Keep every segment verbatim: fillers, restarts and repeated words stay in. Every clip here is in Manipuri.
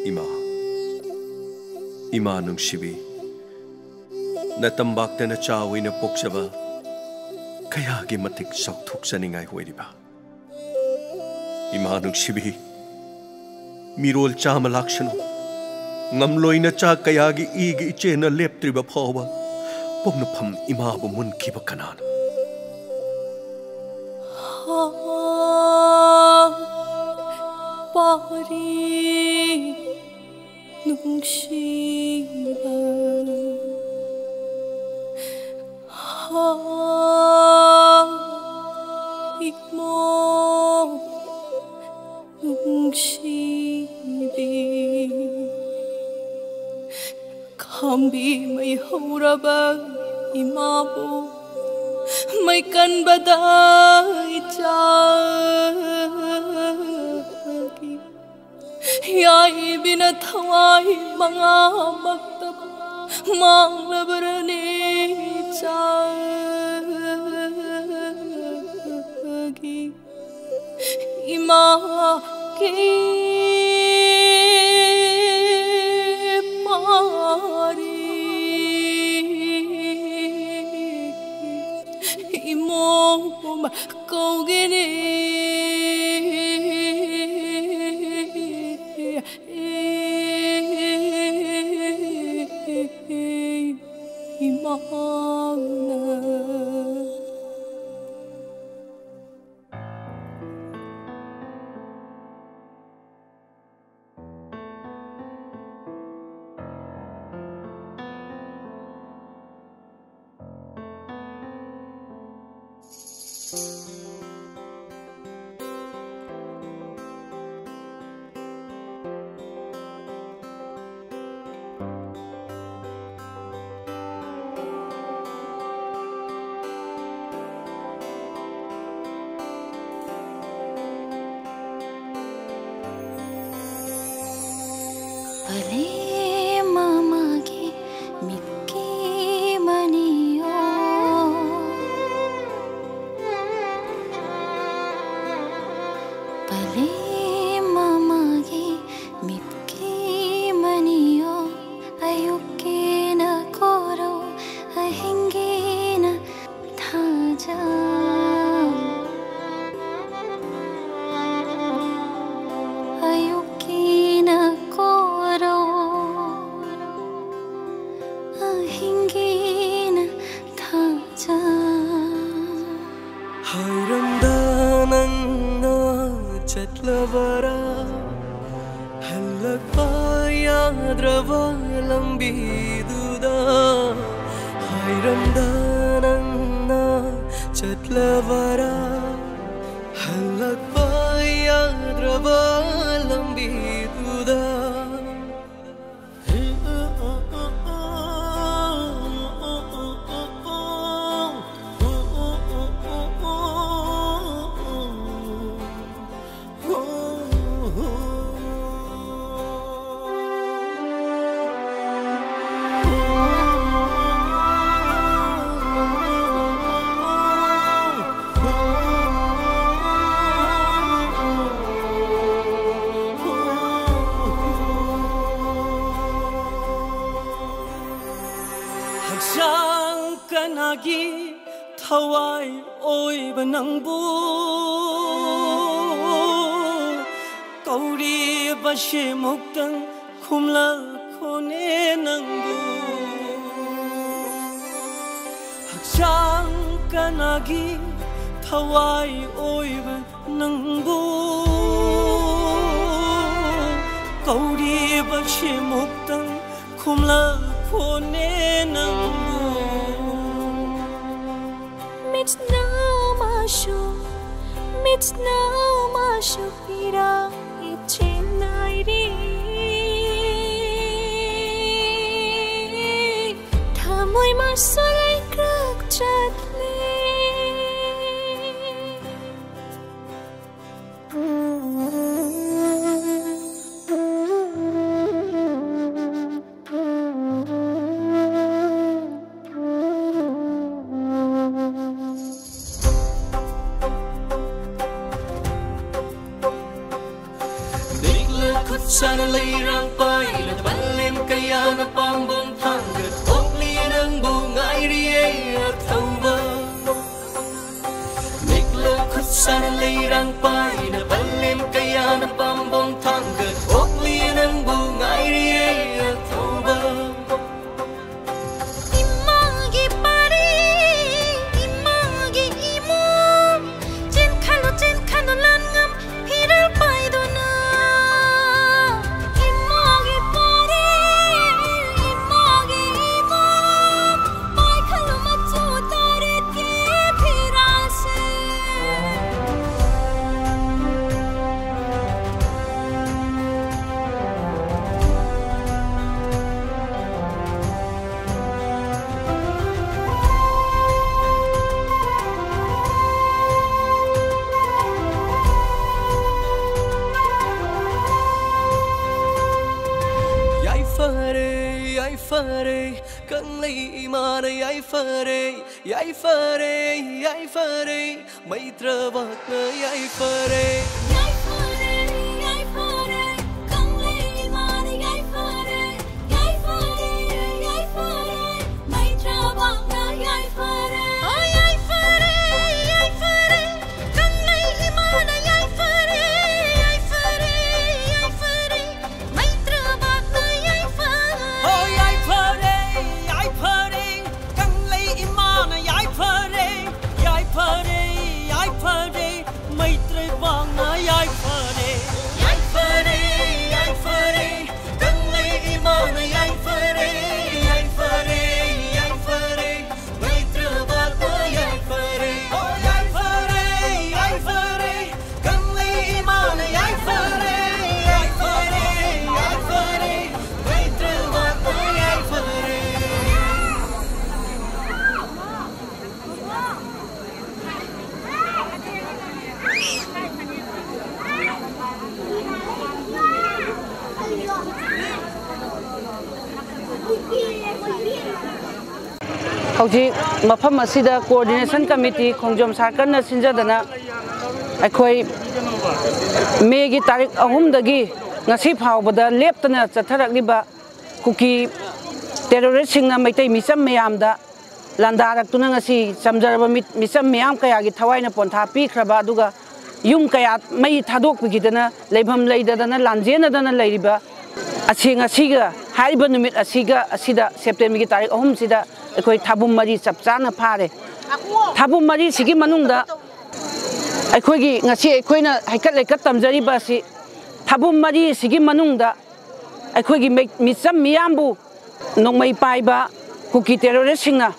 ꯏꯃꯥ, ꯏꯃꯥ ꯅꯨꯡꯁꯤꯕꯤ, ꯅꯇꯝꯕꯥꯛꯇ ꯅꯆꯥ ꯑꯣꯏꯅ ꯄꯣꯛꯆꯕ ꯀꯌꯥꯒꯤ ꯃꯇꯤꯛ ꯆꯥꯎꯊꯣꯛꯆꯅꯤꯡꯉꯥꯏ ꯑꯣꯏꯔꯤꯕ꯫ ꯏꯃꯥ ꯅꯨꯡꯁꯤꯕꯤ, ꯃꯤꯔꯣꯜ ꯆꯥꯃ ꯂꯥꯛꯁꯅꯨ, ꯉꯝꯂꯣꯏ ꯅꯆꯥ ꯀꯌꯥꯒꯤ ꯏꯒꯤ ꯏꯆꯦꯜꯅ ꯂꯦꯞꯇ꯭ꯔꯤꯕ ꯐꯥꯎꯕ ꯄꯣꯛꯅꯐꯝ ꯏꯃꯥꯕꯨ ꯃꯨꯟꯈꯤꯕ ꯀꯅꯥꯅꯣ? ꯄꯥꯔꯤ ꯅꯨꯡꯁꯤꯕ, ꯏꯃꯣ ꯅꯨꯡꯁꯤꯕꯤ, ꯈꯥꯝꯕꯤ ꯃꯩ ꯍꯧꯔꯕ ꯏꯃꯥꯕꯨ ꯃꯩ ꯀꯟꯕꯗ ꯏꯆꯥꯒꯤ ꯌꯥꯏꯕꯤꯅ ꯊꯋꯥꯏ ꯃꯉꯥꯃꯛꯇ ꯃꯥꯡꯂꯕꯔꯅꯦ ꯏꯆꯥꯒꯤ ꯏꯃꯥꯒꯤ ꯄꯥꯔꯤ ꯏꯃꯣꯝ ꯀꯧꯒꯅꯤ ꯏꯃꯥꯅ꯫ ꯄꯂꯦꯝ ꯑꯃꯒꯤ ꯃꯤꯠꯀꯤ ꯃꯅꯤꯌꯣ꯫ ꯄꯂꯦꯝ ꯑꯃꯒꯤ ꯃꯤꯠꯀꯤ ꯌꯥꯗ꯭ꯔꯕ ꯂꯝꯕꯤꯗꯨꯗ ꯍꯥꯏꯔꯝꯗ ꯅꯪꯅ ꯆꯠꯂꯕꯔꯥ? ꯍꯜꯂꯛꯄ ꯌꯥꯗ꯭ꯔꯕ ꯂꯝꯕꯤꯗꯨꯗ꯫ ꯍꯛꯆꯥꯡ ꯀꯅꯥꯒꯤ ꯊꯋꯥꯏ ꯑꯣꯏꯕ ꯅꯪꯕꯨ ꯀꯧꯔꯤꯕꯁꯤꯃꯨꯛꯇꯪ ꯈꯨꯝꯂꯛꯈꯣꯅꯦ ꯅꯪꯕꯨ꯫ ꯍꯛꯆꯥꯡ ꯀꯅꯥꯒꯤ ꯊꯋꯥꯏ ꯑꯣꯏꯕ ꯅꯪꯕꯨ ꯀꯧꯔꯤꯕꯁꯤꯃꯨꯛꯇꯪ ꯈꯨꯝꯂꯛꯈꯣꯅꯦ ꯅꯪꯕꯨ꯫ ꯃꯤꯠꯅ ꯃꯥꯁꯨ, ꯃꯤꯠꯅ ꯃꯥꯁꯨ ꯄꯤꯔꯛꯏ ꯆꯦꯟꯅꯥꯏꯔꯤ꯫ ꯊꯃꯣꯏ ꯃꯥꯁꯨ ꯂꯩꯀ꯭ꯔꯛ ꯆꯠꯂꯤ꯫ ꯅꯤꯛꯂ ꯈꯨꯠ ꯁꯥꯅ ꯂꯩꯔꯥꯡ ꯄꯥꯏꯅ ꯄꯜꯂꯦꯝ ꯀꯌꯥꯅ ꯄꯥꯝꯕꯣꯝ ꯊꯥꯡꯒꯠ ꯑꯣꯛꯂꯤ ꯅꯪꯕꯨ ꯉꯥꯏꯔꯤꯌꯦ ꯑꯊꯧꯕ꯫ ꯅꯤꯛꯂ ꯈꯨꯠ ꯁꯥꯅ ꯂꯩꯔꯥꯡ ꯄꯥꯏꯅ ꯄꯜꯂꯦꯝ ꯀꯌꯥꯅ ꯄꯥꯝꯕꯣꯝ ꯊꯥꯡꯒꯠ ꯑꯣꯛꯂꯤ ꯅꯪꯕꯨ ꯉꯥꯏꯔꯤꯌꯦ ꯑꯊꯧꯕ꯫ ꯏꯃꯥꯒꯤ ꯄꯥꯔꯤ, ꯏꯃꯥꯒꯤ ꯏꯃꯨꯡ, ꯆꯦꯟꯈꯠꯂꯨ, ꯆꯦꯟꯈꯠꯂꯨ, ꯂꯥꯟꯉꯝ ꯐꯤꯔꯥꯜ ꯄꯥꯏꯗꯨꯅ꯫ ꯏꯃꯥꯒꯤ ꯄꯥꯔꯤ, ꯐꯔꯦ, ꯌꯥꯏꯐꯔꯦ, ꯀꯪꯂꯩ ꯏꯃꯥꯅ ꯌꯥꯏꯐꯔꯦ, ꯌꯥꯏꯐꯔꯦ, ꯌꯥꯏꯐꯔꯦ, ꯃꯩꯇ꯭ꯔꯕꯥꯛꯅ ꯌꯥꯏꯐꯔꯦ꯫ ꯌꯥꯏꯐꯔꯦ, ꯌꯥꯏꯐꯔꯦ, ꯀꯪꯂꯩ ꯏꯃꯥꯅ ꯌꯥꯏꯐꯔꯦ, ꯌꯥꯏꯐꯔꯦ, ꯌꯥꯏꯐꯔꯦ, ꯃꯩꯇ꯭ꯔꯕꯥꯛꯅ ꯌꯥꯏꯐꯔꯦ꯫ ꯑꯣ ꯌꯥꯏꯐꯔꯦ, ꯌꯥꯏꯐꯔꯦ, ꯀꯪꯂꯩ ꯏꯃꯥꯅ ꯌꯥꯏꯐꯔꯦ, ꯌꯥꯏꯐꯔꯦ, ꯌꯥꯏꯐꯔꯦ, ꯃꯩꯇ꯭ꯔꯕꯥꯛꯅ ꯌꯥꯏꯐꯔꯦ꯫ ꯑꯣ ꯌꯥꯏꯐꯔꯦ, ꯌꯥꯏꯐꯔꯦ, ꯀꯪꯂꯩ ꯏꯃꯥꯅ ꯌꯥꯏꯐꯔꯦ, ꯌꯥꯏꯐꯔꯦ, ꯌꯥꯏꯐꯔꯦ, ꯃꯩꯇ꯭ꯔꯕꯥꯛꯅ ꯌꯥꯏꯐꯔꯦ꯫ ꯌꯥꯏꯐꯔꯦ, ꯌꯥꯏꯐꯔꯦ, ꯀꯪꯂꯩ ꯏꯃꯥꯅ ꯌꯥꯏꯐꯔꯦ, ꯌꯥꯏꯐꯔꯦ, ꯌꯥꯏꯐꯔꯦ, ꯃꯩꯇ꯭ꯔꯕꯥꯛꯅ ꯌꯥꯏꯐꯔꯦ꯫ ꯑꯣ ꯌꯥꯏꯐꯔꯦ, ꯌꯥꯏꯐꯔꯦ, ꯀꯪꯂꯩ ꯏꯃꯥꯅ ꯌꯥꯏꯐꯔꯦ, ꯌꯥꯏꯐꯔꯦ, ꯌꯥꯏꯐꯔꯦ, ꯃꯩꯇ꯭ꯔꯕꯥꯛꯅ ꯌꯥꯏꯐꯔꯦ꯫ ꯍꯧꯖꯤꯛ ꯃꯐꯝ ꯑꯁꯤꯗ ꯀꯣꯑꯣꯔꯗꯤꯅꯦꯁꯟ ꯀꯃꯤꯇꯤ ꯈꯣꯡꯖꯣꯝ ꯁꯥꯔꯀꯜꯅ ꯁꯤꯟꯖꯗꯅ ꯑꯩꯈꯣꯏ ꯃꯦꯒꯤ ꯇꯥꯔꯤꯛ ꯑꯍꯨꯝꯗꯒꯤ ꯉꯁꯤ ꯐꯥꯎꯕꯗ ꯂꯦꯞꯇꯅ ꯆꯠꯊꯔꯛꯂꯤꯕ ꯀꯨꯀꯤ ꯇꯦꯔꯣꯔꯤꯁꯁꯤꯡꯅ ꯃꯩꯇꯩ ꯃꯤꯆꯝ ꯃꯌꯥꯝꯗ ꯂꯥꯟꯗꯥꯔꯛꯇꯨꯅ ꯉꯁꯤ ꯆꯝꯖꯔꯕ ꯃꯤ-, ꯃꯤꯆꯝ ꯃꯤꯌꯥꯝ ꯀꯌꯥꯒꯤ ꯊꯋꯥꯏꯅ ꯄꯣꯟꯊꯥ ꯄꯤꯈ꯭ꯔꯕ, ꯑꯗꯨꯒ ꯌꯨꯝ ꯀꯌꯥ ꯃꯩ ꯊꯥꯗꯣꯛꯄꯤꯈꯤꯗꯅ ꯂꯩꯐꯝ ꯂꯩꯇꯗꯅ ꯂꯥꯟꯖꯦꯟꯅꯗꯅ ꯂꯩꯔꯤꯕ ꯑꯁꯤ ꯉꯁꯤꯒ ꯍꯥꯏꯔꯤꯕ ꯅꯨꯃꯤꯠ ꯑꯁꯤꯒ ꯑꯁꯤꯗ ꯁꯦꯞꯇꯦꯝꯕꯔꯒꯤ ꯇꯥꯔꯤꯛ ꯑꯍꯨꯝꯁꯤꯗ ꯑꯩꯈꯣꯏ ꯊꯥꯕꯨꯝ ꯃꯔꯤ ꯆꯞ ꯆꯥꯅ ꯐꯥꯔꯦ꯫ ꯊꯥꯕꯨꯝ ꯃꯔꯤꯁꯤꯒꯤ ꯃꯅꯨꯡꯗ ꯑꯩꯈꯣꯏꯒꯤ ꯉꯁꯤ ꯑꯩꯈꯣꯏꯅ ꯍꯩꯀꯠ ꯂꯩꯀꯠ ꯇꯝꯖꯔꯤꯕ ꯑꯁꯤ ꯊꯥꯕꯨꯝ ꯃꯔꯤꯁꯤꯒꯤ ꯃꯅꯨꯡꯗ ꯑꯩꯈꯣꯏꯒꯤ ꯃꯩ-, ꯃꯤꯆꯝ ꯃꯤꯌꯥꯝꯕꯨ ꯅꯣꯡꯃꯩ ꯄꯥꯏꯕ ꯀꯨꯀꯤ ꯇꯦꯔꯣꯔꯤꯁꯁꯤꯡꯅ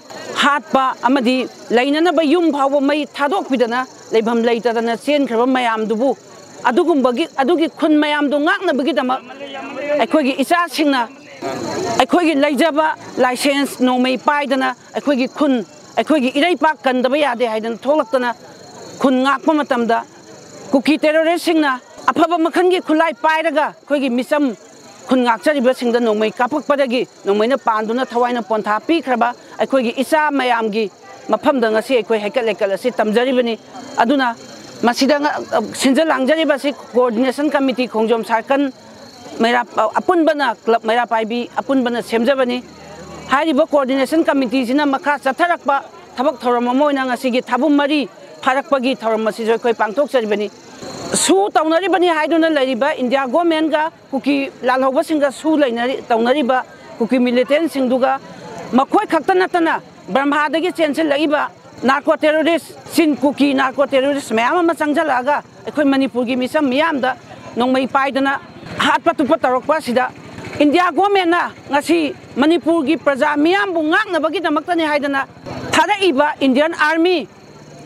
ꯍꯥꯠꯄ ꯑꯃꯗꯤ ꯂꯩꯅꯅꯕ ꯌꯨꯝ ꯐꯥꯎꯕ ꯃꯩ ꯊꯥꯗꯣꯛꯄꯤꯗꯅ ꯂꯩꯐꯝ ꯂꯩꯇꯗꯅ ꯆꯦꯟꯈ꯭ꯔꯕ ꯃꯌꯥꯝꯗꯨꯕꯨ ꯑꯗꯨꯒꯨꯝꯕꯒꯤ, ꯑꯗꯨꯒꯤ ꯈꯨꯟ ꯃꯌꯥꯝꯗꯨ ꯉꯥꯛꯅꯕꯒꯤꯗꯃꯛ ꯑꯩꯈꯣꯏꯒꯤ ꯏꯆꯥꯁꯤꯡꯅ ꯑꯩꯈꯣꯏꯒꯤ ꯂꯩꯖꯕ ꯂꯥꯏꯁꯦꯟꯁ ꯅꯣꯡꯃꯩ ꯄꯥꯏꯗꯅ ꯑꯩꯈꯣꯏꯒꯤ ꯈꯨꯟ, ꯑꯩꯈꯣꯏꯒꯤ ꯏꯔꯩꯄꯥꯛ ꯀꯟꯗꯕ ꯌꯥꯗꯦ ꯍꯥꯏꯗꯅ ꯊꯣꯛꯂꯛꯇꯅ ꯈꯨꯟ ꯉꯥꯛꯄ ꯃꯇꯝꯗ ꯀꯨꯀꯤ ꯇꯦꯔꯣꯔꯤꯁꯁꯤꯡꯅ ꯑꯐꯕ ꯃꯈꯜꯒꯤ ꯈꯨꯠꯂꯥꯏ ꯄꯥꯏꯔꯒ ꯑꯩꯈꯣꯏꯒꯤ ꯃꯤꯆꯝ ꯈꯨꯟ ꯉꯥꯛꯆꯔꯤꯕꯁꯤꯡꯗ ꯅꯣꯡꯃꯩ ꯀꯥꯞꯄꯛꯄꯗꯒꯤ ꯅꯣꯡꯃꯩꯅ ꯄꯥꯟꯗꯨꯅ ꯊꯋꯥꯏꯅ ꯄꯣꯟꯊꯥ ꯄꯤꯈ꯭ꯔꯕ ꯑꯩꯈꯣꯏꯒꯤ ꯏꯆꯥ ꯃꯌꯥꯝꯒꯤ ꯃꯐꯝꯗ ꯉꯁꯤ ꯑꯩꯈꯣꯏ ꯍꯩꯀꯠ ꯂꯩꯀꯠ ꯑꯁꯤ ꯇꯝꯖꯔꯤꯕꯅꯤ꯫ ꯑꯗꯨꯅ ꯃꯁꯤꯗ ꯉ-, ꯁꯤꯟꯖ ꯂꯥꯡꯖꯔꯤꯕ ꯑꯁꯤ Coordination Committee ꯈꯣꯡꯖꯣꯝ circle ꯃꯩꯔꯥ, ꯑꯄꯨꯟꯕꯅ, club ꯃꯩꯔꯥ ꯄꯥꯏꯕꯤ ꯑꯄꯨꯟꯕꯅ ꯁꯦꯝꯖꯕꯅꯤ꯫ ꯍꯥꯏꯔꯤꯕ Coordination Committeeꯁꯤꯅ ꯃꯈꯥ ꯆꯠꯊꯔꯛꯄ ꯊꯕꯛ ꯊꯧꯔꯝ ꯑꯃ ꯑꯣꯏꯅ ꯉꯁꯤꯒꯤ ꯊꯥꯕꯨꯝ ꯃꯔꯤ ꯐꯥꯔꯛꯄꯒꯤ ꯊꯧꯔꯝ ꯑꯁꯤꯁꯨ ꯑꯩꯈꯣꯏ ꯄꯥꯡꯊꯣꯛꯆꯔꯤꯕꯅꯤ꯫ ꯁꯨ ꯇꯧꯅꯔꯤꯕꯅꯤ ꯍꯥꯏꯗꯨꯅ ꯂꯩꯔꯤꯕ ꯏꯟꯗꯤꯌꯥ ꯒꯣꯔꯃꯦꯟꯒ ꯀꯨꯀꯤ ꯂꯥꯜꯍꯧꯕꯁꯤꯡꯒ ꯁꯨ ꯂꯩꯅꯔꯤ, ꯇꯧꯅꯔꯤꯕ ꯀꯨꯀꯤ ꯃꯤꯂꯤꯇꯦꯟꯁꯤꯡꯗꯨꯒ, ꯃꯈꯣꯏ ꯈꯛꯇ ꯅꯠꯇꯅ ꯕ꯭ꯔꯝꯍꯥꯗꯒꯤ ꯆꯦꯟꯁꯤꯜꯂꯛꯏꯕ ꯅꯥꯔꯀꯣ ꯇꯦꯔꯣꯔꯤꯁ, ꯆꯤꯟ ꯀꯨꯀꯤ ꯅꯥꯔꯀꯣ ꯇꯦꯔꯣꯔꯤꯁ ꯃꯌꯥꯝ ꯑꯃ ꯆꯪꯁꯤꯜꯂꯛꯑꯒ ꯑꯩꯈꯣꯏ ꯃꯅꯤꯄꯨꯔꯒꯤ ꯃꯤꯆꯝ ꯃꯤꯌꯥꯝꯗ ꯅꯣꯡꯃꯩ ꯄꯥꯏꯗꯅ ꯍꯥꯠꯄ ꯇꯨꯞꯄ ꯇꯧꯔꯛꯄ ꯑꯁꯤꯗ ꯏꯟꯗꯤꯌꯥ ꯒꯣꯔꯃꯦꯟꯅ ꯉꯁꯤ ꯃꯅꯤꯄꯨꯔꯒꯤ ꯄ꯭ꯔꯖꯥ ꯃꯤꯌꯥꯝꯕꯨ ꯉꯥꯛꯅꯕꯒꯤꯗꯃꯛꯇꯅꯤ ꯍꯥꯏꯗꯅ ꯊꯥꯔꯛꯏꯕ ꯏꯟꯗꯤꯌꯥꯟ ꯑꯥꯔꯃꯤ,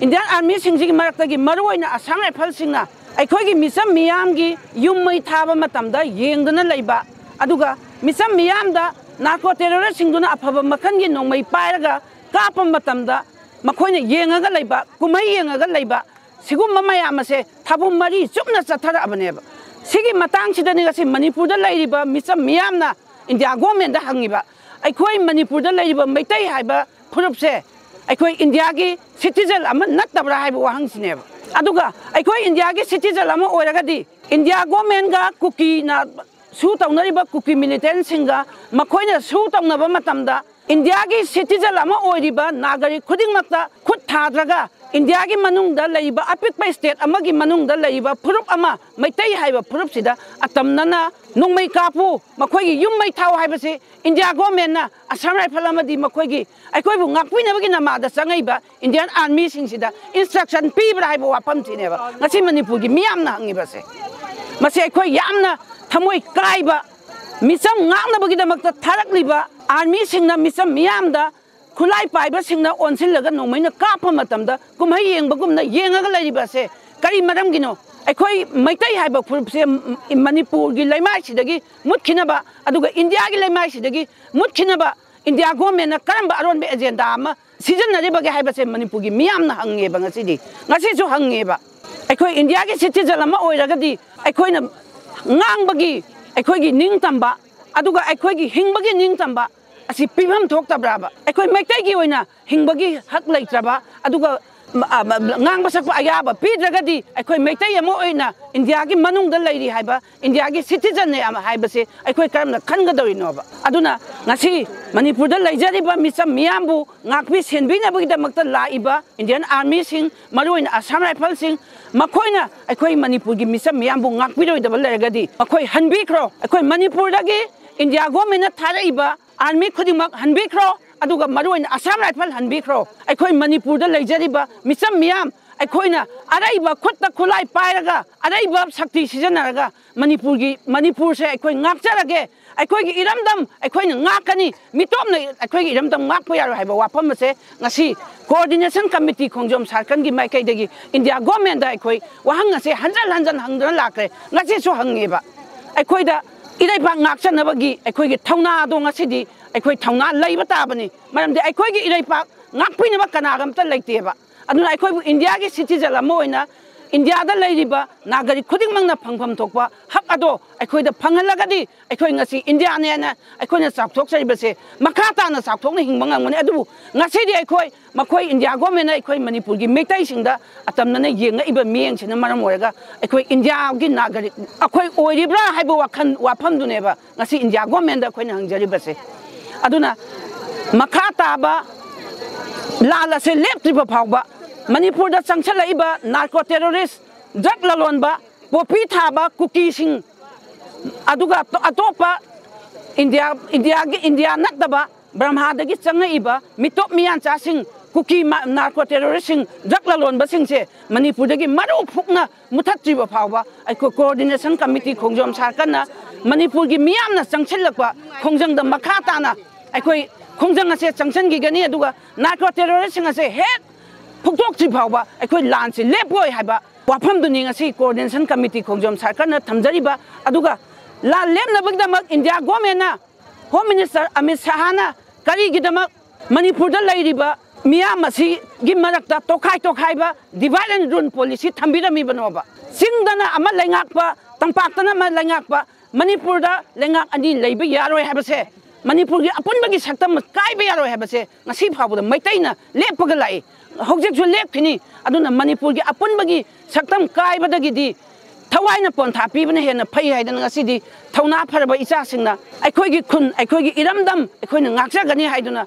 ꯏꯟꯗꯤꯌꯥꯟ ꯑꯥꯔꯃꯤꯁꯤꯡꯁꯤꯒꯤ ꯃꯔꯛꯇꯒꯤ ꯃꯔꯨꯑꯣꯏꯅ ꯑꯁꯥꯝ ꯔꯥꯏꯐꯜꯁꯤꯡꯅ ꯑꯩꯈꯣꯏꯒꯤ ꯃꯤꯆꯝ ꯃꯤꯌꯥꯝꯒꯤ ꯌꯨꯝ ꯃꯩ ꯊꯥꯕ ꯃꯇꯝꯗ ꯌꯦꯡꯗꯨꯅ ꯂꯩꯕ, ꯑꯗꯨꯒ ꯃꯤꯆꯝ ꯃꯤꯌꯥꯝꯗ ꯅꯥꯔꯀꯣ ꯇꯦꯔꯣꯔꯤꯁꯁꯤꯡꯗꯨꯅ ꯑꯐꯕ ꯃꯈꯜꯒꯤ ꯅꯣꯡꯃꯩ ꯄꯥꯏꯔꯒ ꯀꯥꯞꯄ ꯃꯇꯝꯗ ꯃꯈꯣꯏꯅ ꯌꯦꯡꯉꯒ ꯂꯩꯕ, ꯀꯨꯝꯍꯩ ꯌꯦꯡꯉꯒ ꯂꯩꯕ, ꯁꯤꯒꯨꯝꯕ ꯃꯌꯥꯝ ꯑꯁꯦ ꯊꯥꯕꯨꯝ ꯃꯔꯤ ꯆꯨꯞꯅ ꯆꯠꯊꯔꯛꯑꯕꯅꯦꯕ꯫ ꯁꯤꯒꯤ ꯃꯇꯥꯡꯁꯤꯗꯅꯤ ꯉꯁꯤ ꯃꯅꯤꯄꯨꯔꯗ ꯂꯩꯔꯤꯕ ꯃꯤꯆꯝ ꯃꯤꯌꯥꯝꯅ ꯏꯟꯗꯤꯌꯥ ꯒꯣꯔꯃꯦꯟꯗ ꯍꯪꯉꯤꯕ, ꯑꯩꯈꯣꯏ ꯃꯅꯤꯄꯨꯔꯗ ꯂꯩꯔꯤꯕ ꯃꯩꯇꯩ ꯍꯥꯏꯕ ꯐꯨꯔꯨꯞꯁꯦ ꯑꯩꯈꯣꯏ ꯏꯟꯗꯤꯌꯥꯒꯤ ꯁꯤꯇꯤꯖꯟ ꯑꯃ ꯅꯠꯇꯕ꯭ꯔꯥ ꯍꯥꯏꯕ ꯋꯥꯍꯪꯁꯤꯅꯦꯕ꯫ ꯑꯗꯨꯒ ꯑꯩꯈꯣꯏ ꯏꯟꯗꯤꯌꯥꯒꯤ ꯁꯤꯇꯤꯖꯟ ꯑꯃ ꯑꯣꯏꯔꯒꯗꯤ ꯏꯟꯗꯤꯌꯥ ꯒꯣꯔꯃꯦꯟꯒ ꯀꯨꯀꯤꯅ ꯁꯨ ꯇꯧꯅꯔꯤꯕ ꯀꯨꯀꯤ ꯃꯤꯂꯤꯇꯦꯟꯁꯤꯡꯒ ꯃꯈꯣꯏꯅ ꯁꯨ ꯇꯧꯅꯕ ꯃꯇꯝꯗ ꯏꯟꯗꯤꯌꯥꯒꯤ ꯁꯤꯇꯤꯖꯟ ꯑꯃ ꯑꯣꯏꯔꯤꯕ ꯅꯥꯒꯔꯤꯛ ꯈꯨꯗꯤꯡꯃꯛꯇ ꯈꯨꯠ ꯊꯥꯗ꯭ꯔꯒ ꯏꯟꯗꯤꯌꯥꯒꯤ ꯃꯅꯨꯡꯗ ꯂꯩꯔꯤꯕ ꯑꯄꯤꯛꯄ ꯁ꯭ꯇꯦꯠ ꯑꯃꯒꯤ ꯃꯅꯨꯡꯗ ꯂꯩꯔꯤꯕ ꯐꯨꯔꯨꯞ ꯑꯃ, ꯃꯩꯇꯩ ꯍꯥꯏꯕ ꯐꯨꯔꯨꯞꯁꯤꯗ ꯑꯇꯝꯅꯅ ꯅꯣꯡꯃꯩ ꯀꯥꯞꯄꯨ, ꯃꯈꯣꯏꯒꯤ ꯌꯨꯝ ꯃꯩ ꯊꯥꯎ ꯍꯥꯏꯕꯁꯤ ꯏꯟꯗꯤꯌꯥ ꯒꯣꯔꯃꯦꯟꯅ ꯑꯁꯥꯝ ꯔꯥꯏꯐꯜ ꯑꯃꯗꯤ ꯃꯈꯣꯏꯒꯤ ꯑꯩꯈꯣꯏꯕꯨ ꯉꯥꯛꯄꯤꯅꯕꯒꯤ ꯅꯃꯥꯗ ꯆꯪꯉꯛꯏꯕ ꯏꯟꯗꯤꯌꯥꯟ ꯑꯥꯔꯃꯤꯁꯤꯡꯁꯤꯗ ꯏꯟꯁꯇ꯭ꯔꯛꯁꯟ ꯄꯤꯕ꯭ꯔꯥ ꯍꯥꯏꯕ ꯋꯥꯐꯝꯁꯤꯅꯦꯕ ꯉꯁꯤ ꯃꯅꯤꯄꯨꯔꯒꯤ ꯃꯤꯌꯥꯝꯅ ꯍꯪꯉꯤꯕꯁꯦ꯫ ꯃꯁꯤ ꯑꯩꯈꯣꯏ ꯌꯥꯝꯅ ꯊꯃꯣꯏ ꯀꯥꯏꯕ, ꯃꯤꯆꯝ ꯉꯥꯛꯅꯕꯒꯤꯗꯃꯛꯇ ꯊꯥꯔꯛꯂꯤꯕ ꯑꯥꯔꯃꯤꯁꯤꯡꯅ ꯃꯤꯆꯝ ꯃꯤꯌꯥꯝꯗ ꯈꯨꯠꯂꯥꯏ ꯄꯥꯏꯕꯁꯤꯡꯅ ꯑꯣꯟꯁꯤꯜꯂꯒ ꯅꯣꯡꯃꯩꯅ ꯀꯥꯞꯄ ꯃꯇꯝꯗ ꯀꯨꯝꯍꯩ ꯌꯦꯡꯕꯒꯨꯝꯅ ꯌꯦꯡꯉꯒ ꯂꯩꯔꯤꯕ ꯑꯁꯦ ꯀꯔꯤ ꯃꯔꯝꯒꯤꯅꯣ? ꯑꯩꯈꯣꯏ ꯃꯩꯇꯩ ꯍꯥꯏꯕ ꯐꯨꯔꯨꯞꯁꯦ ꯃꯅꯤꯄꯨꯔꯒꯤ ꯂꯩꯃꯥꯏꯁꯤꯗꯒꯤ ꯃꯨꯠꯈꯤꯅꯕ, ꯑꯗꯨꯒ ꯏꯟꯗꯤꯌꯥꯒꯤ ꯂꯩꯃꯥꯏꯁꯤꯗꯒꯤ ꯃꯨꯠꯈꯤꯅꯕ ꯏꯟꯗꯤꯌꯥ ꯒꯣꯔꯃꯦꯟꯅ ꯀꯔꯝꯕ ꯑꯔꯣꯟꯕ ꯑꯦꯖꯦꯟꯗꯥ ꯑꯃ ꯁꯤꯖꯤꯟꯅꯔꯤꯕꯒꯦ ꯍꯥꯏꯕꯁꯦ ꯃꯅꯤꯄꯨꯔꯒꯤ ꯃꯤꯌꯥꯝꯅ ꯍꯪꯉꯦꯕ ꯉꯁꯤꯗꯤ, ꯉꯁꯤꯁꯨ ꯍꯪꯉꯦꯕ꯫ ꯑꯩꯈꯣꯏ ꯏꯟꯗꯤꯌꯥꯒꯤ ꯁꯤꯇꯤꯖꯟ ꯑꯃ ꯑꯣꯏꯔꯒꯗꯤ ꯑꯩꯈꯣꯏꯅ ꯉꯥꯡꯕꯒꯤ ꯑꯩꯈꯣꯏꯒꯤ ꯅꯤꯡꯇꯝꯕ, ꯑꯗꯨꯒ ꯑꯩꯈꯣꯏꯒꯤ ꯍꯤꯡꯕꯒꯤ ꯅꯤꯡꯇꯝꯕ ꯑꯁꯤ ꯄꯤꯐꯝ ꯊꯣꯛꯇꯕ꯭ꯔꯥꯕ? ꯑꯩꯈꯣꯏ ꯃꯩꯇꯩꯒꯤ ꯑꯣꯏꯅ ꯍꯤꯡꯕꯒꯤ ꯍꯛ ꯂꯩꯇ꯭ꯔꯕ, ꯑꯗꯨꯒ ꯃ-, ꯑ, ꯃ-, ꯉꯥꯡꯕ ꯁꯛꯄ ꯑꯌꯥꯕ ꯄꯤꯗ꯭ꯔꯒꯗꯤ ꯑꯩꯈꯣꯏ ꯃꯩꯇꯩ ꯑꯃ ꯑꯣꯏꯅ ꯏꯟꯗꯤꯌꯥꯒꯤ ꯃꯅꯨꯡꯗ ꯂꯩꯔꯤ ꯍꯥꯏꯕ, ꯏꯟꯗꯤꯌꯥꯒꯤ ꯁꯤꯇꯤꯖꯟꯅꯦ ꯑꯃ ꯍꯥꯏꯕꯁꯦ ꯑꯩꯈꯣꯏ ꯀꯔꯝꯅ ꯈꯟꯒꯗꯧꯔꯤꯅꯣꯕ? ꯑꯗꯨꯅ ꯉꯁꯤ ꯃꯅꯤꯄꯨꯔꯗ ꯂꯩꯖꯔꯤꯕ ꯃꯤꯆꯝ ꯃꯤꯌꯥꯝꯕꯨ ꯉꯥꯛꯄꯤ ꯁꯦꯟꯕꯤꯅꯕꯒꯤꯗꯃꯛꯇ ꯂꯥꯛꯏꯕ ꯏꯟꯗꯤꯌꯟ ꯑꯥꯔꯃꯤꯁꯤꯡ, ꯃꯔꯨꯑꯣꯏꯅ ꯑꯁꯥꯝ ꯔꯥꯏꯐꯜꯁꯤꯡ, ꯃꯈꯣꯏꯅ ꯑꯩꯈꯣꯏ ꯃꯅꯤꯄꯨꯔꯒꯤ ꯃꯤꯆꯝ ꯃꯤꯌꯥꯝꯕꯨ ꯉꯥꯛꯄꯤꯔꯣꯏꯗꯕ ꯂꯩꯔꯒꯗꯤ ꯃꯈꯣꯏ ꯍꯟꯕꯤꯈ꯭ꯔꯣ꯫ ꯑꯩꯈꯣꯏ ꯃꯅꯤꯄꯨꯔꯗꯒꯤ ꯏꯟꯗꯤꯌꯥ ꯒꯣꯔꯃꯦꯟꯅ ꯊꯥꯔꯛꯏꯕ ꯑꯥꯔꯃꯤ ꯈꯨꯗꯤꯡꯃꯛ ꯍꯟꯕꯤꯈ꯭ꯔꯣ, ꯑꯗꯨꯒ ꯃꯔꯨꯑꯣꯏꯅ ꯑꯁꯥꯝ ꯔꯥꯏꯐꯜ ꯍꯟꯕꯤꯈ꯭ꯔꯣ꯫ ꯑꯩꯈꯣꯏ ꯃꯅꯤꯄꯨꯔꯗ ꯂꯩꯖꯔꯤꯕ ꯃꯤꯆꯝ ꯃꯤꯌꯥꯝ ꯑꯩꯈꯣꯏꯅ ꯑꯔꯩꯕ ꯈꯨꯠꯇ ꯈꯨꯠꯂꯥꯏ ꯄꯥꯏꯔꯒ, ꯑꯔꯩꯕ ꯁꯛꯇꯤ ꯁꯤꯖꯤꯟꯅꯔꯒ ꯃꯅꯤꯄꯨꯔꯒꯤ, ꯃꯅꯤꯄꯨꯔꯁꯦ ꯑꯩꯈꯣꯏ ꯉꯥꯛꯆꯔꯒꯦ, ꯑꯩꯈꯣꯏꯒꯤ ꯏꯔꯝꯗꯝ ꯑꯩꯈꯣꯏꯅ ꯉꯥꯛꯀꯅꯤ, ꯃꯤꯇꯣꯞꯅ ꯑꯩꯈꯣꯏꯒꯤ ꯏꯔꯝꯗꯝ ꯉꯥꯛꯄ ꯌꯥꯔꯣꯏ ꯍꯥꯏꯕ ꯋꯥꯐꯝ ꯑꯁꯦ ꯉꯁꯤ ꯀꯣꯑꯣꯔꯗꯤꯅꯦꯁꯟ ꯀꯃꯤꯇꯤ ꯈꯣꯡꯖꯣꯝ ꯁꯥꯔꯀꯜꯒꯤ ꯃꯥꯏꯀꯩꯗꯒꯤ ꯏꯟꯗꯤꯌꯥ ꯒꯣꯔꯃꯦꯟꯗ ꯑꯩꯈꯣꯏ ꯋꯥꯍꯪ ꯑꯁꯦ ꯍꯟꯖꯟ ꯍꯟꯖꯟ ꯍꯪꯗꯨꯅ ꯂꯥꯛꯈ꯭ꯔꯦ꯫ ꯉꯁꯤꯁꯨ ꯍꯪꯉꯦꯕ꯫ ꯑꯩꯈꯣꯏꯗ ꯏꯔꯩꯄꯥꯛ ꯉꯥꯛꯆꯅꯕꯒꯤ ꯑꯩꯈꯣꯏꯒꯤ ꯊꯧꯅꯥ ꯑꯗꯣ ꯉꯁꯤꯗꯤ ꯑꯩꯈꯣꯏ ꯊꯧꯅꯥ ꯂꯩꯕ ꯇꯥꯕꯅꯤ꯫ ꯃꯔꯝꯗꯤ ꯑꯩꯈꯣꯏꯒꯤ ꯏꯔꯩꯄꯥꯛ ꯉꯥꯛꯄꯤꯅꯕ ꯀꯅꯥꯒ ꯑꯝꯇ ꯂꯩꯇꯦꯕ꯫ ꯑꯗꯨꯅ ꯑꯩꯈꯣꯏꯕꯨ ꯏꯟꯗꯤꯌꯥꯒꯤ ꯁꯤꯇꯤꯖꯟ ꯑꯃ ꯑꯣꯏꯅ ꯏꯟꯗꯤꯌꯥꯗ ꯂꯩꯔꯤꯕ ꯅꯥꯒꯔꯤꯛ ꯈꯨꯗꯤꯡꯃꯛꯅ ꯐꯪꯐꯝ ꯊꯣꯛꯄ ꯍꯛ ꯑꯗꯣ ꯑꯩꯈꯣꯏꯗ ꯐꯪꯍꯜꯂꯒꯗꯤ ꯑꯩꯈꯣꯏ ꯉꯁꯤ ꯏꯟꯗꯤꯌꯥꯅꯦꯅ ꯑꯩꯈꯣꯏꯅ ꯆꯥꯎꯊꯣꯛꯆꯔꯤꯕꯁꯦ ꯃꯈꯥ ꯇꯥꯅ ꯆꯥꯎꯊꯣꯛꯅ ꯍꯤꯡꯕ ꯉꯝꯒꯅꯤ꯫ ꯑꯗꯨꯕꯨ ꯉꯁꯤꯗꯤ ꯑꯩꯈꯣꯏ, ꯃꯈꯣꯏ ꯏꯟꯗꯤꯌꯥ ꯒꯣꯔꯃꯦꯟꯅ ꯑꯩꯈꯣꯏ ꯃꯅꯤꯄꯨꯔꯒꯤ ꯃꯩꯇꯩꯁꯤꯡꯗ ꯑꯇꯝꯅꯅ ꯌꯦꯡꯉꯛꯏꯕ ꯃꯤꯠꯌꯦꯡꯁꯤꯅ ꯃꯔꯝ ꯑꯣꯏꯔꯒ ꯑꯩꯈꯣꯏ ꯏꯟꯗꯤꯌꯥꯒꯤ ꯅꯥꯒꯔꯤꯛ ꯑꯩꯈꯣꯏ ꯑꯣꯏꯔꯤꯕ꯭ꯔꯥ ꯍꯥꯏꯕ ꯋꯥꯈꯜ, ꯋꯥꯐꯝꯗꯨꯅꯦꯕ ꯉꯁꯤ ꯏꯟꯗꯤꯌꯥ ꯒꯣꯔꯃꯦꯟꯗ ꯑꯩꯈꯣꯏꯅ ꯍꯪꯖꯔꯤꯕꯁꯦ꯫ ꯑꯗꯨꯅ ꯃꯈꯥ ꯇꯥꯕ ꯂꯥꯟ ꯑꯁꯦ ꯂꯦꯞꯇ꯭ꯔꯤꯕ ꯐꯥꯎꯕ ꯃꯅꯤꯄꯨꯔꯗ ꯆꯪꯁꯤꯜꯂꯛꯏꯕ ꯅꯥꯔꯀꯣ ꯇꯦꯔꯣꯔꯤꯁ, ꯗ꯭ꯔꯒ ꯂꯂꯣꯟꯕ, ꯄꯣꯄꯤ ꯊꯥꯕ ꯀꯨꯀꯤꯁꯤꯡ, ꯑꯗꯨꯒ ꯑꯇꯣꯞꯄ ꯏꯟꯗꯤꯌꯥ, ꯏꯟꯗꯤꯌꯥꯒꯤ, ꯏꯟꯗꯤꯌꯥ ꯅꯠꯇꯕ ꯕ꯭ꯔꯍꯃꯥꯗꯒꯤ ꯆꯪꯉꯛꯏꯕ ꯃꯤꯇꯣꯞ ꯃꯤꯌꯥꯟꯆꯥꯁꯤꯡ, ꯀꯨꯀꯤ ꯃ-, ꯅꯥꯔꯀꯣ ꯇꯦꯔꯣꯔꯤꯁꯁꯤꯡ, ꯗ꯭ꯔꯒ ꯂꯂꯣꯟꯕꯁꯤꯡꯁꯦ ꯃꯅꯤꯄꯨꯔꯗꯒꯤ ꯃꯔꯨ ꯐꯨꯛꯅ ꯃꯨꯊꯠꯇ꯭ꯔꯤꯕ ꯐꯥꯎꯕ ꯑꯩꯈꯣꯏ ꯀꯣꯑꯣꯔꯗꯤꯅꯦꯁꯟ ꯀꯃꯤꯇꯤ ꯈꯣꯡꯖꯣꯝ ꯁꯥꯔꯀꯜꯅ ꯃꯅꯤꯄꯨꯔꯒꯤ ꯃꯤꯌꯥꯝꯅ ꯆꯪꯁꯤꯜꯂꯛꯄ ꯈꯣꯡꯖꯪꯗ ꯃꯈꯥ ꯇꯥꯅ ꯑꯩꯈꯣꯏ ꯈꯣꯡꯖꯪ ꯑꯁꯦ ꯆꯪꯁꯤꯟꯈꯤꯒꯅꯤ꯫ ꯑꯗꯨꯒ ꯅꯥꯔꯀꯣ ꯇꯦꯔꯣꯔꯤꯁꯁꯤꯡ ꯑꯁꯦ ꯍꯦꯛ ꯐꯨꯛꯇꯣꯛꯇ꯭ꯔꯤ ꯐꯥꯎꯕ ꯑꯩꯈꯣꯏ ꯂꯥꯟꯁꯤ ꯂꯦꯞꯄꯣꯏ ꯍꯥꯏꯕ ꯋꯥꯐꯝꯗꯨꯅꯤ ꯉꯁꯤ ꯀꯣꯑꯣꯔꯗꯤꯅꯦꯁꯟ ꯀꯃꯤꯇꯤ ꯈꯣꯡꯖꯣꯝ ꯁꯥꯔꯀꯜꯅ ꯊꯝꯖꯔꯤꯕ꯫ ꯑꯗꯨꯒ ꯂꯥꯟ ꯂꯦꯞꯅꯕꯒꯤꯗꯃꯛ ꯏꯟꯗꯤꯌꯥ ꯒꯣꯔꯃꯦꯟꯅ, ꯍꯣꯝ ꯃꯤꯅꯤꯁꯇꯔ ꯑꯃꯤꯠ ꯁꯍꯥꯅ ꯀꯔꯤꯒꯤꯗꯃꯛ ꯃꯅꯤꯄꯨꯔꯗ ꯂꯩꯔꯤꯕ ꯃꯤꯌꯥꯝ ꯑꯁꯤꯒꯤ ꯃꯔꯛꯇ ꯇꯣꯈꯥꯏ ꯇꯣꯈꯥꯏꯕ, divide and rule policy ꯊꯝꯕꯤꯔꯝꯃꯤꯕꯅꯣꯕ? ꯆꯤꯡꯗꯅ ꯑꯃ ꯂꯩꯉꯥꯛꯄ, ꯇꯝꯄꯥꯛꯇꯅ ꯑꯃ ꯂꯩꯉꯥꯛꯄ, ꯃꯅꯤꯄꯨꯔꯗ ꯂꯩꯉꯥꯛ ꯑꯅꯤ ꯂꯩꯕ ꯌꯥꯔꯣꯏ ꯍꯥꯏꯕꯁꯦ, ꯃꯅꯤꯄꯨꯔꯒꯤ ꯑꯄꯨꯟꯕꯒꯤ ꯁꯛꯇꯝ ꯀꯥꯏꯕ ꯌꯥꯔꯣꯏ ꯍꯥꯏꯕꯁꯦ ꯉꯁꯤ ꯐꯥꯎꯕꯗ ꯃꯩꯇꯩꯅ ꯂꯦꯞꯄꯒ ꯂꯥꯛꯏ, ꯍꯧꯖꯤꯛꯁꯨ ꯂꯦꯞꯈꯤꯅꯤ꯫ ꯑꯗꯨꯅ ꯃꯅꯤꯄꯨꯔꯒꯤ ꯑꯄꯨꯟꯕꯒꯤ ꯁꯛꯇꯝ ꯀꯥꯏꯕꯗꯒꯤꯗꯤ ꯊꯋꯥꯏꯅ ꯄꯣꯟꯊꯥ ꯄꯤꯕꯅ ꯍꯦꯟꯅ ꯐꯩ ꯍꯥꯏꯗꯅ ꯉꯁꯤꯗꯤ ꯊꯧꯅꯥ ꯐꯔꯕ ꯏꯆꯥꯁꯤꯡꯅ ꯑꯩꯈꯣꯏꯒꯤ ꯈꯨꯟ, ꯑꯩꯈꯣꯏꯒꯤ ꯏꯔꯝꯗꯝ ꯑꯩꯈꯣꯏꯅ ꯉꯥꯛꯆꯒꯅꯤ ꯍꯥꯏꯗꯨꯅ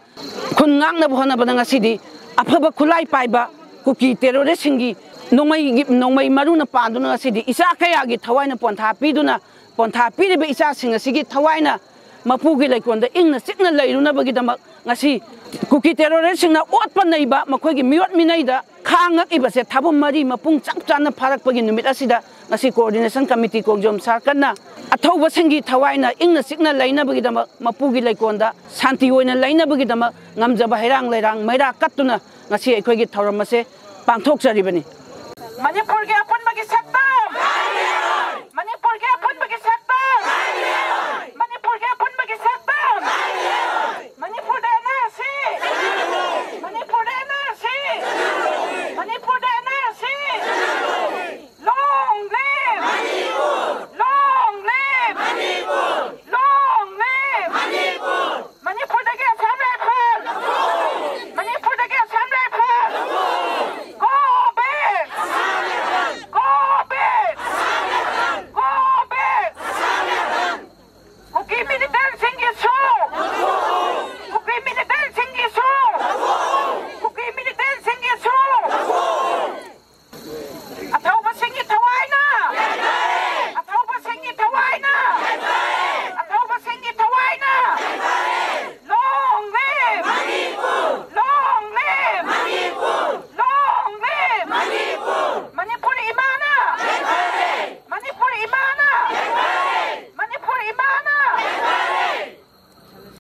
ꯈꯨꯟ ꯉꯥꯛꯅꯕ ꯍꯣꯠꯅꯕꯗ ꯉꯁꯤꯗꯤ ꯑꯐꯕ ꯈꯨꯠꯂꯥꯏ ꯄꯥꯏꯕ ꯀꯨꯀꯤ ꯇꯦꯔꯣꯔꯤꯁꯁꯤꯡꯒꯤ ꯅꯣꯡꯃꯩꯒꯤ, ꯅꯣꯡꯃꯩ ꯃꯔꯨꯅ ꯄꯥꯟꯗꯨꯅ ꯉꯁꯤꯗꯤ ꯏꯆꯥ ꯀꯌꯥꯒꯤ ꯊꯋꯥꯏꯅ ꯄꯣꯟꯊꯥ ꯄꯤꯗꯨꯅ, ꯄꯣꯟꯊꯥ ꯄꯤꯔꯤꯕ ꯏꯆꯥꯁꯤꯡ ꯑꯁꯤꯒꯤ ꯊꯋꯥꯏꯅ ꯃꯄꯨꯒꯤ ꯂꯩꯀꯣꯜꯗ ꯏꯪꯅ ꯆꯤꯛꯅ ꯂꯩꯔꯨꯅꯕꯒꯤꯗꯃꯛ ꯉꯁꯤ ꯀꯨꯀꯤ ꯇꯦꯔꯣꯔꯤꯁꯁꯤꯡꯅ ꯑꯣꯠꯄ ꯅꯩꯕ ꯃꯈꯣꯏꯒꯤ ꯃꯤꯑꯣꯠ ꯃꯤꯅꯩꯗ ꯈꯥꯡꯉꯛꯏꯕꯁꯦ ꯊꯥꯕꯨꯝ ꯃꯔꯤ ꯃꯄꯨꯡ ꯆꯞ ꯆꯥꯅ ꯐꯥꯔꯛꯄꯒꯤ ꯅꯨꯃꯤꯠ ꯑꯁꯤꯗ ꯉꯁꯤ ꯀꯣꯑꯣꯔꯗꯤꯅꯦꯁꯟ ꯀꯃꯤꯇꯤ ꯀꯣꯛꯖꯣꯝ ꯁꯥꯔꯀꯜꯅ ꯑꯊꯧꯕꯁꯤꯡꯒꯤ ꯊꯋꯥꯏꯅ ꯏꯪꯅ ꯆꯤꯛꯅ ꯂꯩꯅꯕꯒꯤꯗꯃꯛ, ꯃꯄꯨꯒꯤ ꯂꯩꯀꯣꯜꯗ ꯁꯥꯟꯇꯤ ꯑꯣꯏꯅ ꯂꯩꯅꯕꯒꯤꯗꯃꯛ ꯉꯝꯖꯕ ꯍꯩꯔꯥꯡ ꯂꯩꯔꯥꯡ ꯃꯩꯔꯥ ꯀꯠꯇꯨꯅ ꯉꯁꯤ ꯑꯩꯈꯣꯏꯒꯤ ꯊꯧꯔꯝ ꯑꯁꯦ ꯄꯥꯡꯊꯣꯛꯆꯔꯤꯕꯅꯤ꯫ ꯃꯅꯤꯄꯨꯔꯒꯤ ꯑꯄꯨꯟꯕꯒꯤ ꯁꯛꯇꯝ!